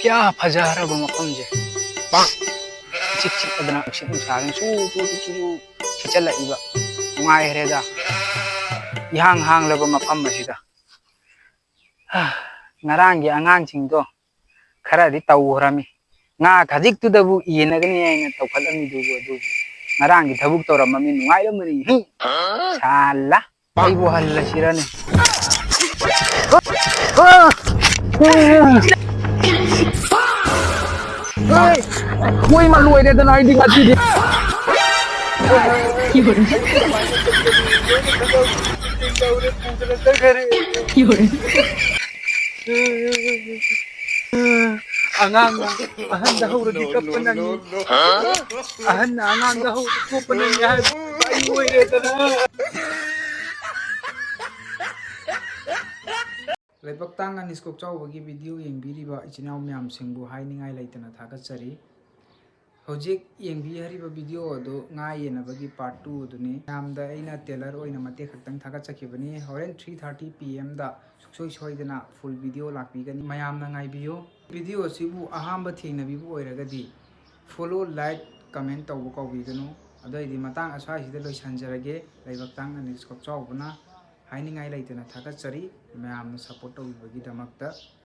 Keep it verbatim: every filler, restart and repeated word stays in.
ꯌꯥ, ꯐꯖꯈ꯭ꯔꯕ ꯃꯐꯝꯁꯦ꯫ ꯄꯥꯛ! ꯏꯆꯤꯛ ꯆꯤꯛꯑꯗꯅ ꯅꯨꯡꯁꯤꯠ ꯅꯨꯡꯁꯥꯁꯤꯅ ꯁꯨ ꯁꯨ ꯁꯨ ꯁꯨ ꯁꯤꯠꯆꯜꯂꯛꯏꯕ꯫ ꯅꯨꯡꯉꯥꯏꯈ꯭ꯔꯦꯗ꯫ ꯏꯍꯥꯡ ꯍꯥꯡꯂꯕ ꯃꯐꯝ ꯑꯁꯤꯗ꯫ ꯍꯥ, ꯉꯔꯥꯡꯒꯤ ꯑꯉꯥꯡꯁꯤꯡꯗꯣ ꯈꯔꯗꯤ ꯇꯧꯈ꯭ꯔꯃꯤ꯫ ꯉꯥ ꯈꯖꯤꯛꯇꯨꯗꯕꯨ ꯌꯦꯟꯅꯒꯅꯤ ꯍꯥꯏꯅ ꯇꯧꯈꯠꯂꯝꯃꯤꯗꯨꯕꯨ ꯑꯗꯨꯕꯨ ꯉꯔꯥꯡꯒꯤ ꯊꯕꯛ ꯇꯧꯔꯝꯃꯃꯤ ꯅꯨꯡꯉꯥꯏꯔꯝꯃꯅꯤ꯫ ꯍꯨꯝ! ꯁꯥꯂꯥ! ꯑꯩꯕꯨ ꯍꯜꯂꯁꯤꯔꯅꯦ? ꯍꯣꯏ, ꯃꯣꯏ ꯃꯥ ꯂꯣꯏꯔꯦꯗꯅ ꯑꯩꯗꯤ ꯉꯁꯤꯗꯤ꯫ ꯑꯉꯥꯡꯅ ꯑꯍꯟꯗ ꯍꯧꯔꯗꯤ ꯀꯞꯄ ꯅꯪꯉꯤ꯫ ꯑꯍꯟꯅ ꯑꯉꯥꯡꯗ ꯍꯧꯔꯗꯤ ꯀꯞꯄ ꯅꯪꯉꯤ ꯍꯥꯏꯕ ꯑꯩ ꯑꯣꯏꯔꯦꯗꯅ꯫ ꯂꯩꯄꯛꯇꯥꯡ ꯑꯅꯤꯁ ꯀꯣꯛꯆꯥꯎꯕꯒꯤ video ꯌꯦꯡꯕꯤꯔꯤꯕ ꯏꯆꯤꯟ ꯏꯅꯥꯎ ꯃꯌꯥꯝꯁꯤꯡꯕꯨ ꯍꯥꯏꯅꯤꯡꯉꯥꯏ ꯂꯩꯇꯅ ꯊꯥꯒꯠꯆꯔꯤ꯫ ꯍꯧꯖꯤꯛ ꯌꯦꯡꯕꯤꯍꯔꯤꯕ video ꯑꯗꯨ ꯉꯥ ꯌꯦꯟꯅꯕꯒꯤ part two ꯑꯗꯨꯅꯤ꯫ ꯃꯌꯥꯝꯗ ꯑꯩꯅ trailer ꯑꯣꯏꯅ ꯃꯇꯦꯛ ꯈꯛꯇꯪ ꯊꯥꯒꯠꯆꯈꯤꯕꯅꯤ꯫ ꯍꯣꯔꯦꯟ three thirty P M ꯗ ꯁꯨꯡꯁꯣꯏ ꯁꯣꯏꯗꯅ full video ꯂꯥꯛꯄꯤꯒꯅꯤ꯫ ꯃꯌꯥꯝꯅ ꯉꯥꯏꯕꯤꯌꯨ꯫ Video ꯑꯁꯤꯕꯨ ꯑꯍꯥꯟꯕ ꯊꯦꯡꯅꯕꯤꯕ ꯑꯣꯏꯔꯒꯗꯤ follow, like, comment ꯇꯧꯕ ꯀꯥꯎꯕꯤꯒꯅꯨ꯫ ꯑꯗꯨꯑꯣꯏꯗꯤ ꯃꯇꯥꯡ ꯑꯁ꯭ꯋꯥꯏꯁꯤꯗ ꯂꯣꯏꯁꯤꯟꯖꯔꯒꯦ꯫ ꯂꯩꯄꯛꯇꯥꯡ ꯑꯅꯤꯁ ꯀꯣꯛꯆꯥꯎꯕꯅ ꯍꯥꯏꯅꯤꯡꯉꯥꯏ ꯂꯩꯇꯅ ꯊꯥꯒꯠꯆꯔꯤ ꯃꯌꯥꯝꯅ support ꯇꯧꯕꯤꯕꯒꯤꯗꯃꯛꯇ꯫